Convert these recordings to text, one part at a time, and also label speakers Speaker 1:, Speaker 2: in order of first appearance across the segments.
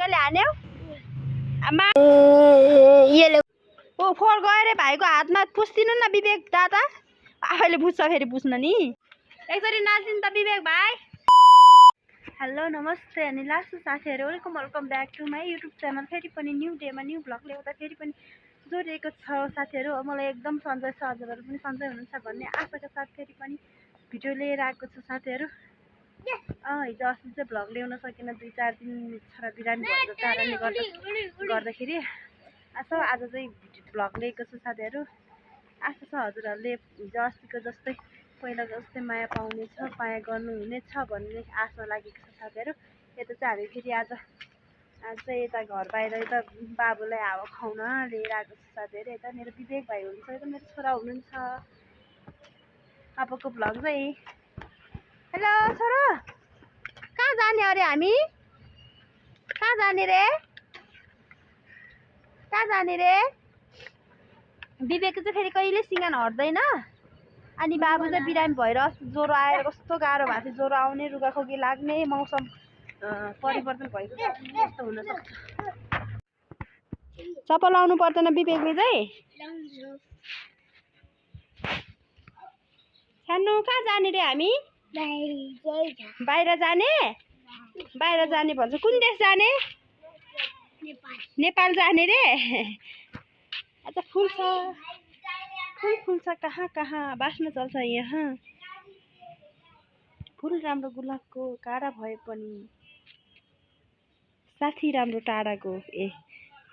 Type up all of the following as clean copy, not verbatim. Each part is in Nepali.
Speaker 1: ढुङ्गाले हान्यो आमा ओ फोहोर गयो रे भाइको हातमा पुस्दिनु न विवेक दादा आफैले बुझ्छ फेरि बुझ्न नि एकचोटि नाचिन् त विवेक भाइ हेलो नमस्ते अनि लास्ट साथीहरू welcome back to my YouTube channel फेरि पनि न्यू डेमा न्यू भ्लग ल्याउँदा फेरि पनि जोडिएको छ साथीहरू मलाई एकदम सन्चै छ हजुरहरू पनि सन्चै हुनुहुन्छ भन्ने आशाका साथ फेरि पनि भिडियो लिएर आएको छु साथीहरू हिजो अस्ति चाहिँ भ्लग ल्याउन सकिनँ 2-4 दिन छोरा बिरामी भएको कारणले गर्दाखेरि आज चाहिँ भ्लग ल्याएको छु साथीहरू आशा छ हजुरहरूले हिजो अस्तिको जस्तै पहिलाको जस्तै माया पाउनेछ माया गर्नुहुनेछ भन्ने आशा लागेको छ साथीहरू यता चाहिँ हामी फेरि आज चाहिँ यता घर बाहिर यता बाबुलाई हावा खुवाउन लिएर आएको छु साथीहरू यता मेरो विवेक भाइ हुनुहुन्छ यता मेरो छोरा हुनुहुन्छ अबको भ्लग चाहिँ हेलो छोरा कहाँ जाने अरे हामी कहाँ जाने रे विवेक चाहिँ फेरि कहिले सिँगान हट्दैन अनि बाबु चाहिँ बिरामी भएर ज्वरो आएर कस्तो गाह्रो भएको थियो ज्वरो आउने रुगाखोकी लाग्ने मौसम परिवर्तन भएको जस्तो हुनसक्छ चप्पल लाउनु पर्दैन विवेकले चाहिँ सानो कहाँ जाने रे हामी बाहिर जाने भन्छ कुन देश जाने नेपाल जाने रे अच्छा फुल छ कहाँ बास्न चल्छ यहाँ फुल राम्रो गुलाबको काँडा भए पनि साथी राम्रो टाढाको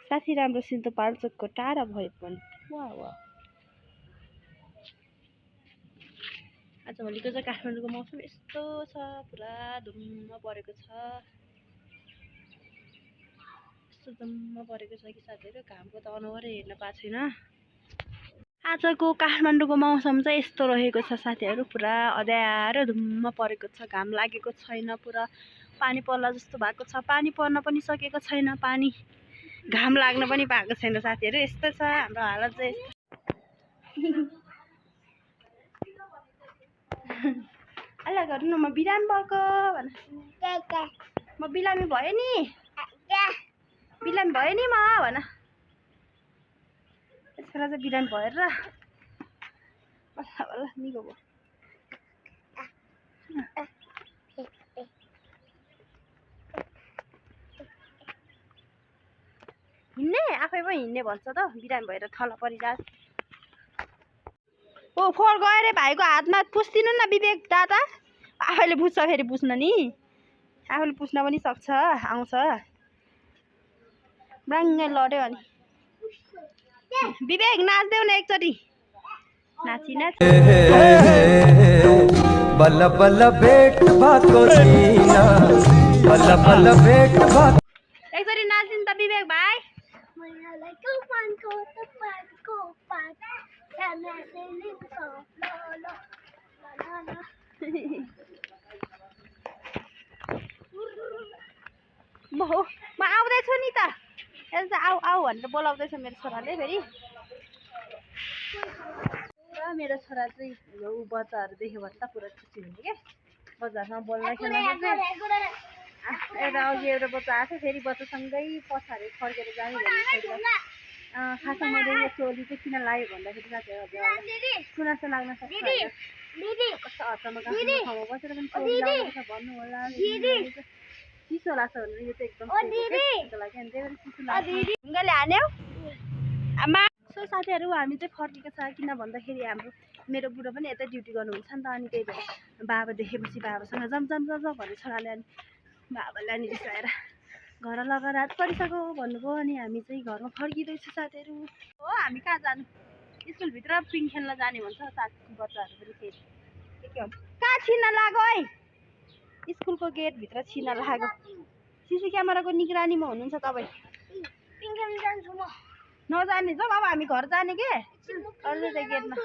Speaker 1: साथी राम्रो सिन्धुपाल्चोकको टाढा भए पनि वाह आजभोलिको चाहिँ काठमाडौँको मौसम यस्तो छ पुरा धुम्म परेको छ कि साथीहरू घामको त अनुहारै हेर्न पाएको छैन आजको काठमाडौँको मौसम चाहिँ यस्तो रहेको छ साथीहरू पुरा अँध्यारो धुम्म परेको छ घाम लागेको छैन पुरा पानी पर्ला जस्तो भएको छ पानी पर्न पनि सकेको छैन पानी घाम लाग्न पनि पाएको छैन साथीहरू यस्तो छ हाम्रो हालत चाहिँ अल्ला गर्नु न म बिरामी भएको म बिरामी भयो नि म भन छोरा चाहिँ बिरामी भएर बल्ल निको भयो हिँड्ने आफै पनि हिँड्ने भन्छ त बिरामी भएर थल परिरहेको ओ फोहोर गयो रे भाइको हातमा पुस्दिनु न विवेक दादा आफैले बुझ्छ फेरि बुझ्न नि आफूले पुस्न पनि सक्छ आउँछ ब्राङ्गै लड्यो अनि विवेक नाच्देऊ न एकचोटि नाची
Speaker 2: बल्ल बल्ल भेट भएको छैन बल्ल बल्ल भेट भएको
Speaker 1: एकचोटि नाचिन् त विवेक भाइ म आउँदैछु नि त आऊ भनेर बोलाउँदैछ मेरो छोराले फेरि र मेरो छोरा चाहिँ ऊ बच्चाहरू देख्यो भने त पुरा खुसी हुने क्या बच्चाहरूसँग बोल्दा खेल्दा एउटा अघि एउटा बच्चा आएको फेरि बच्चासँगै पछाडि फर्केर जाने खासमा मैले यो चोली चाहिँ किन लाग्यो भन्दाखेरि साथीहरू सुनासो लाग्न सक्छ कस्तो अचम्म ठाउँमा बसेर पनि चोली लाउँदैछ भन्नु होला चिसो लाग्छ भनेर यो चाहिँ एकदम चिसो लाग्यो अनि त्यही भएर चिसो लाग्छ ढुङ्गाले हान्यो आमा सो साथीहरू हामी चाहिँ फर्केको छ किन भन्दाखेरि हाम्रो मेरो बुढो पनि यतै ड्युटी गर्नुहुन्छ नि त अनि त्यही भएर बाबा देखेपछि बाबासँग जम भन्ने छोराले अनि बाबालाई अनि रिसाएर घर लगाएर रात परिसक्यो भन्नुभयो अनि हामी चाहिँ घरमा फर्किँदैछु साथीहरू हो हामी कहाँ जानु स्कुलभित्र पिङ खेल्न जाने भन्छ साथी बच्चाहरू पनि फेरि के कहाँ छिर्न लाग्यो है स्कुलको गेटभित्र छिर्न लाग्यो सिसी क्यामेराको निगरानीमा हुनुहुन्छ तपाईँ नजाने जाउँ अब हामी घर जाने के अर्को चाहिँ गेटमा